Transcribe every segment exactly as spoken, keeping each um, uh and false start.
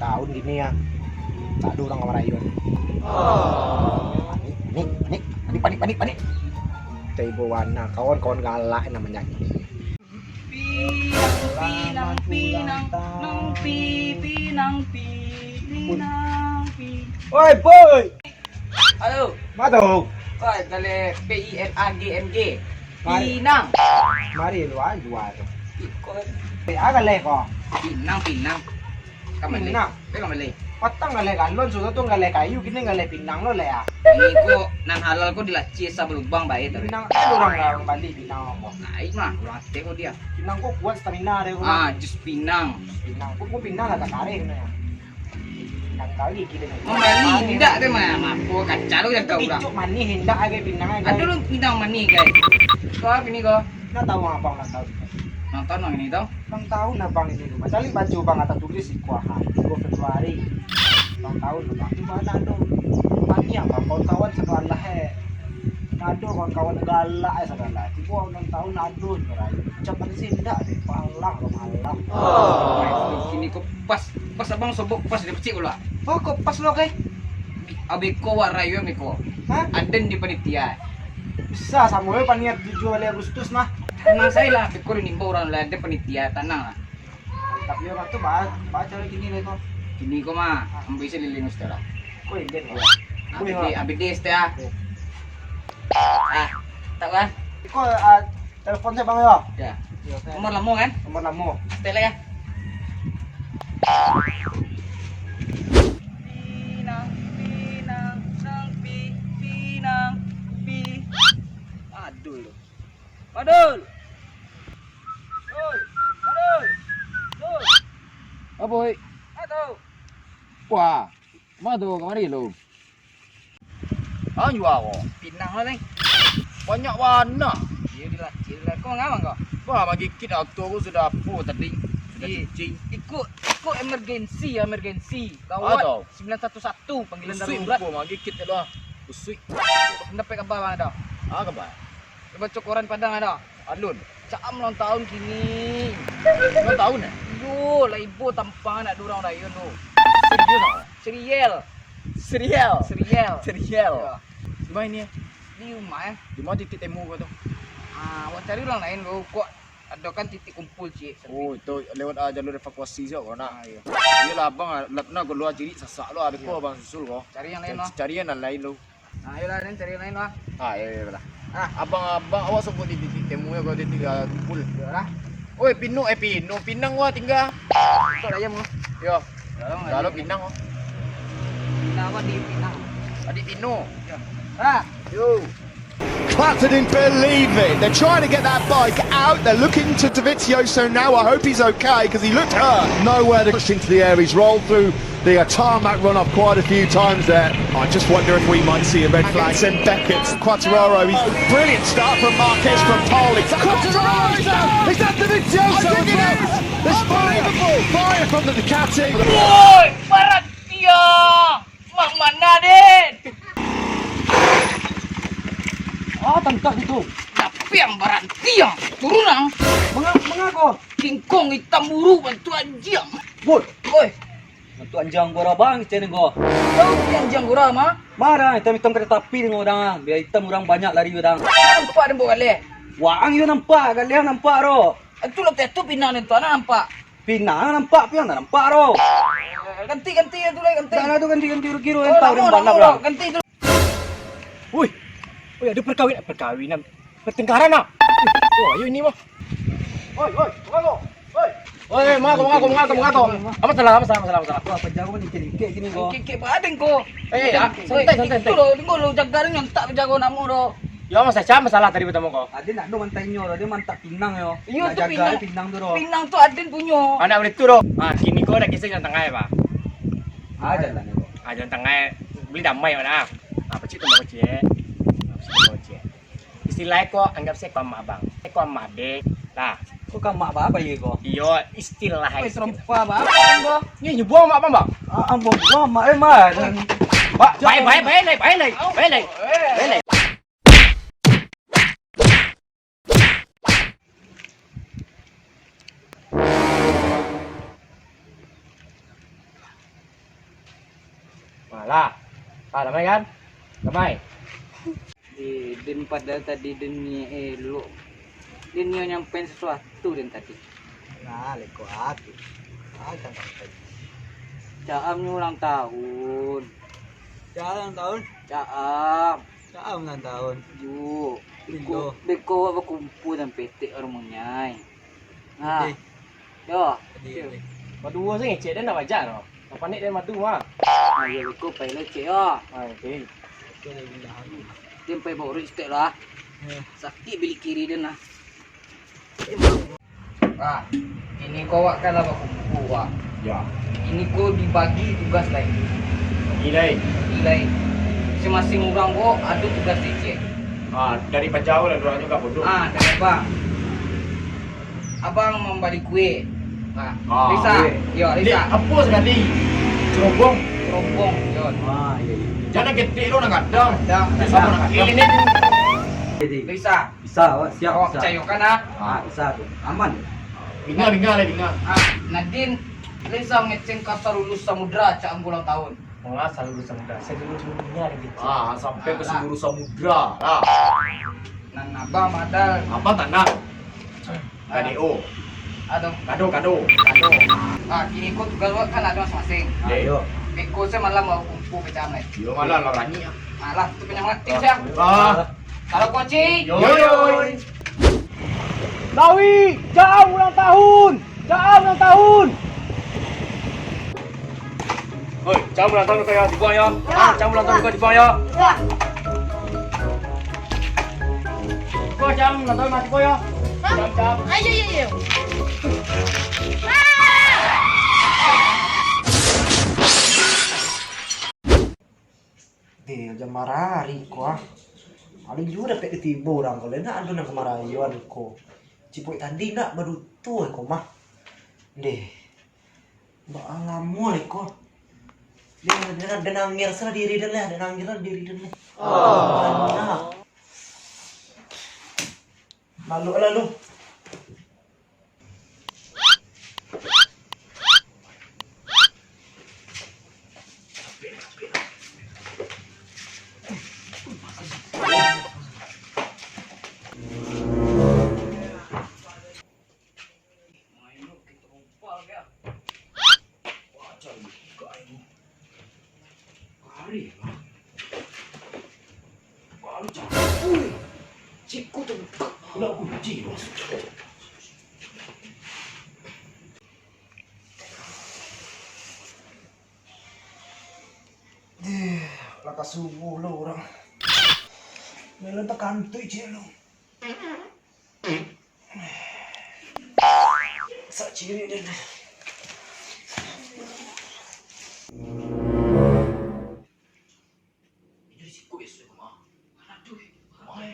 Tahun gini ya, tak ada orang kamari yo. Panik, panik, panik, panik, panik, panik. Tibo wana, kawan-kawan galak nan manyakik. Pinang, pinang, pinang, nang pi, pinang pi, pinang pi. Oi, boy! Halo. Ma tu? Oi, galeh P I N A G M G. Mari. Pinang. Mari lu, ah, jual tu. Iko. Eh, ah, galeh ko. Pinang, pinang. Ka maleh. Pinang. Eh, ka maleh. Patang galeh galon, sudah tu galeh kayu, kini galeh pinang lo leh, ah. Iko nan halal ko dilaci asa balubang bae tu. Pinang, eh, urang, urang bali pinang apo? Naik mah, urang atek ko dia. Pinang ko kuat stamina dia ko. Ah, jus pinang. Pinang ko, ko pinang lah tak kareh kena. Pinang kali gila. Mambali indak tu mah, apo kacau jago urang. Pinang manih indak agai pinang agai. Ado lu pinang manih, guys. Ko apo ni ko? Nak tahu abang nak tahu. Nonton bang ini tu. Bang tahu nah bang ini tu. Cari baju bang atau tulis iko ha. Dua Februari. Bang tahu nah bang. Di mana tu? Tanya bang kawan-kawan sekolah eh. Ado kawan-kawan galak eh saudara. Tibo ulang tahun ado saudara. Ucapan sih indak deh. Palang bang palang. Oh. Kini ko pas, pas abang sobok pas dia pecik pula. Oh, kok pas lo kai? Abeko wak rayu abeko. Hah? Aden di panitia. Bisa samo yo panitia tujuh hari Agustus mah. Tenang sajo lah, abeko di nimbo urang lah, aden panitia, tanang lah. Tapi yo tu ba ba caro kini lai ko. Kini ko mah, ambo isi lilin ustaz lah. Ko inden ko. Abis abis teh ah. Ah, tak kan? Ko ah, telepon sajo bang yo. Ya. Nomor lamo kan? Nomor lamo. Setel ya. Pinang, pinang, nang pi, pinang, pi. Adul tu. Padul. Dul. Padul. Dul. Apo, oi? Ato. Wah, ma tu kamari lu? Anjua ko. Pinang lah, Neng. Banyak warna. Iyo, dilaci lah. Ko manga ko? Wah, magikit ato ko sudah apo tadi? Sudah cicing. Iko, iko emergensi, emergensi. Gawat. Ato. Sembilan satu satu, panggilan darurat. Usuik muko mah, gigit tu lah. Usuik. Dapek kaba bang ado? Ah, kaba? Baco koran Padang ado. Alun. Caam ulang tahun kini. Ulang tahun eh? Iyo, lah ibo tampang anak durang rayun tu. Serius ah? Seriel. Seriel. Seriel. Seriel. Iyo. Di mana ini? Di rumah eh. Di mana titik temu kau tu? Ah, awak cari urang lain dulu. Kok ado kan titik kumpul ciek. Oh, itu lewat ah, jalur evakuasi sajo ko nah. Ah, iyo. Iyolah abang, ah, lah pernah ko luar cirik sasak lo, abis ko abang susul ko. Cari yang lain lah. Cari yang lain lo. Nah, ayolah, Nen, cari yang lain lah. Ah, iyo, iyo lah. Ah, abang, abang awak sobok di titik temu yo, ko titik ah, kumpul. Iyolah. Oi, Pino, eh, Pino, Pinang wah tingga. Kok ayam ko? Yo. Kalau Pinang ko. Pinang apa di Pinang? Tadi Pino. Yo. Ah. Yo. Cluttered in, believe it. They're trying to get that bike out. They're looking to Dovizioso now. I hope he's okay because he looked hurt. Nowhere to push into the air. He's rolled through the uh, tarmac run off quite a few times there. I just wonder if we might see a red flag. Vincent Beckett, Quartararo. He's brilliant start from Marquez from pole. It's Quartararo. Is that Dovizioso as well? Unbelievable. Fire from the Ducati. Woi, barat dia. Mak mana, Den? Ah, tangkap itu. Siapa yang baranti yang turun, ang? Menga-, mengako? Kingkong hitam buruk bantu anjing. Woi. Woi. Bantu anjing gora bang, cene go. Tahu si anjing gora mah? Marah, hitam-hitam kereta api dengan orang. Biar hitam orang banyak lari orang. Nampak deh buat galeh. Wah, ang iyo nampak, galeh nampak ro. Itu lah tu pinang tu anak nampak. Pinang nampak, pinang nampak ro. Ganti, ganti yang tu lah, ganti. Dah lah tu ganti, ganti rugi ro. Oh, entah lama, orang lama, balap lah. Ganti tu. Woi. Woi, ada perkawin-, perkawinan. Pertengkaran ah. Oh, ayo ini mah. Oi, oi, mengako. Oi. Oi, mengako, mengako, mengako, mengako. Apa salah, apa salah, apa salah, apa salah? Wah, pejago ni kikik gini ko. Kikik badan ko. Eh, ah, santai, santai, santai. Tunggu dulu, tunggu dulu, jaga dulu, tak pejago namu dulu. Yo, masa siapa salah tadi pertama ko? Ade nak do mantai nyo, ade mantak pinang yo. Iyo tu jaga pinang. Pinang tu ro. Pinang tu Adin punyo. Anak beli tu ro. Ah, kini ko dah kisah jalan tengah ya, Pak. Ah, jalan ya, Pak. Ah, jalan tengah. Beli damai mana? Ah, pecik tu pecik. Ah, pecik tu pecik. Istilah ko anggap saya ko amak abang. Saya ko amak adik. Lah. Ko ka amak abang apa ye ko? Iyo, istilah. Weh, serempa abang ko. Ni nyebut amak abang, Bang? Ah, amak abang, amak eh, Mak. Pak, baik, baik, baik, baik, baik, baik, baik, baik. Alah. Ah, damai kan? Damai. Eh, den padahal tadi den ni elok. Den nio nyampaian sasuatu den tadi. Nah, leko aku. Ah, jangan sampai. Caam nyo ulang tahun. Caam ulang tahun? Caam. Caam ulang tahun. Yo, beko, Indo. Beko awak bakumpua sampai tek rumah nyai. Nah. Oke. Yo. Oke, oke. Baduo se ngecek den nak bajak no. Nak panek den madu mah. Ah, yo, beko pai lo cek yo. Ah, oke. Oke, dah, dah. Den pai baurek sitek lah. Ya. Sakik bilik kiri den lah. Ah, kini ko awak kan lah bakumpua, Wak. Ya. Kini ko dibagi tugas lain. Bagi lain. Bagi lain. Masing-masing urang ko ado tugas kecek. Ah, dari pajau lah, duo nyo ka bodoh. Ah, dari abang. Abang mambali kue. Ah, ah, Risa. Kue. Yo, Risa. Dek, apo sakali? Cerobong. Cerobong, yo. Ah, iya, iya. Jan nan ketek lo, nan gadang. Gadang, gadang. Samo nan gadang. Ini. Jadi. Risa. Bisa, awak siap, awak bisa. Picayokan, ah. Ah, bisa tu. Aman. Dinga, dinga, lah, dinga. Ah, Nadin, Risa ngecek ka Salulu Samudra, caam ulang tahun. Malah Salulu Samudra, Salulu Dunia lagi. Ah, sampai ka Salulu Samudra lah. Nan abang modal. Abang tanah. K D O. Ado. Kado, kado. Kado. Ah, kini ko tugas awak kan ado masing-masing. Yo. Beko se malam bakumpua pacam lai. Yo, malam lah barani ah. Alah, tu panyamangat tim sia. Ah. Kalau kunci. Yo, yo. Lawi, caam ulang tahun. Caam ulang tahun. Oi, caam ulang tahun ka dibuang yo. Ya. Caam ulang tahun ka dibuang yo. Ya. Ko caam ulang tahun ka dibuang yo. Hah? Caam, caam. Ayo, ayo, ayo. Deh, aja marari ko ah. Paling juo dapek ditibo urang ko, lai ndak ado nan kamarayoan ko. Cipuik tadi ndak baduto ko mah. Deh. Baa lamo lai ko. Deh, deh, deh, nangih salah diri den lah, deh, nangih salah diri den lah. Oh. Nah. Lalu, lalu. Kari lah. Baru cakap. Ui. Ciko tu buka. Nak kunci, Bos. Deh, lah ka subuh lo urang. Melon takantuik ciek lo. Sak cirik den. Jadi siko esok mah. Aduh, mah.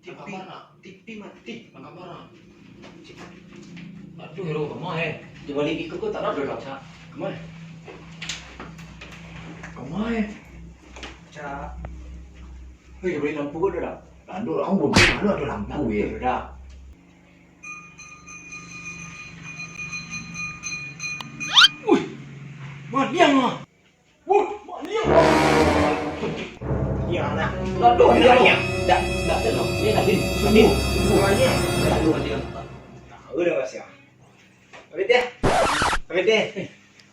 Tipi, tipi mati. Nang kamar ah. Aduh, yo, kamar eh. Di balik iko ko tak ado dah, Cak. Kamar. Kamar eh. Cak. Hei, di balik lampu ko ado dah. Ado lampu, ado, ado lampu, eh. Ado dah. Wih, maliang ah. Wah, maliang. Maliang lah. Aduh, maliang. Dak, dak, dak, no. Ni tadi. Tadi. Maliang. Dak, dak, maliang. Nah, udah, Mas, ya. Abis deh. Abis deh.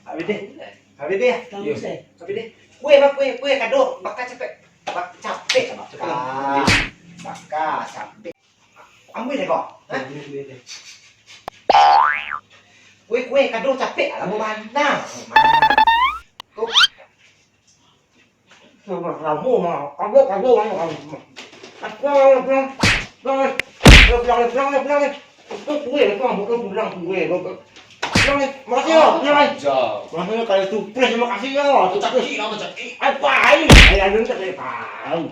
Abis deh. Abis deh. Tahu, Mas, eh? Abis deh. Kue, Mak, kue, kue, kado. Baka capek. Bak-, capek. Baka. Baka, capek. Ambil deh kau. Hah? Kue, kue, kado capek lah, mau mana? Tuh. Lamo mah, kado, kado, kado. Aku pulang, pulang, pulang, pulang, pulang, pulang. Itu kue, itu rambut lu pulang kue. Pulang, makasih ya, pulang. Makasih ya, kali itu, terima kasih ya. Itu caki, nama caki. Apa ini? Ayah lu tak tahu.